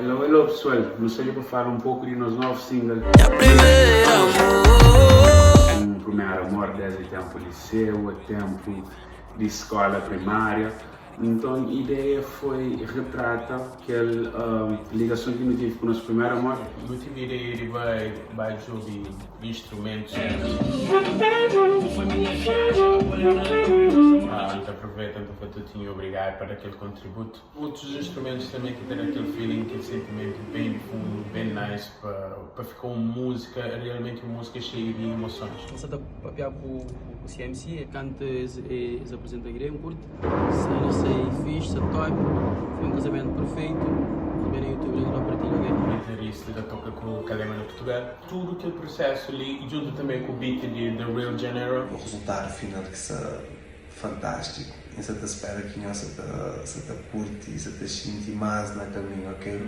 Hello, hello pessoal, nu sta li pa fala um pouco di nos novu single. Nha primeiro amor. Um primeiro amor desde tempo liceu, tempo di escola primária. Então, a ideia foi retrata aquela ligação que eu tive com o nosso primeiro amor. Nu tive ideia de bai obi instrumentos. Ah, aproveita para tudo, obrigado para aquele contributo. Outros instrumentos também que têm aquele feeling, aquele sentimento bem fundo, bem nice, para ficar uma música, realmente uma música cheia de emoções. Você está papiar com o CMC, canta e apresenta a igreja, um curto. Se não sei, fixe, top. Foi um casamento perfeito. Também no YouTube, eles vão partilhar, ok? Guitarrista da toca com o Calema no Portugal. Tudo aquele processo ali, junto também com o beat de The Real Janeiro. O resultado final que é fantástico. E você espera que você te curte e você te sente mais no caminho, ok?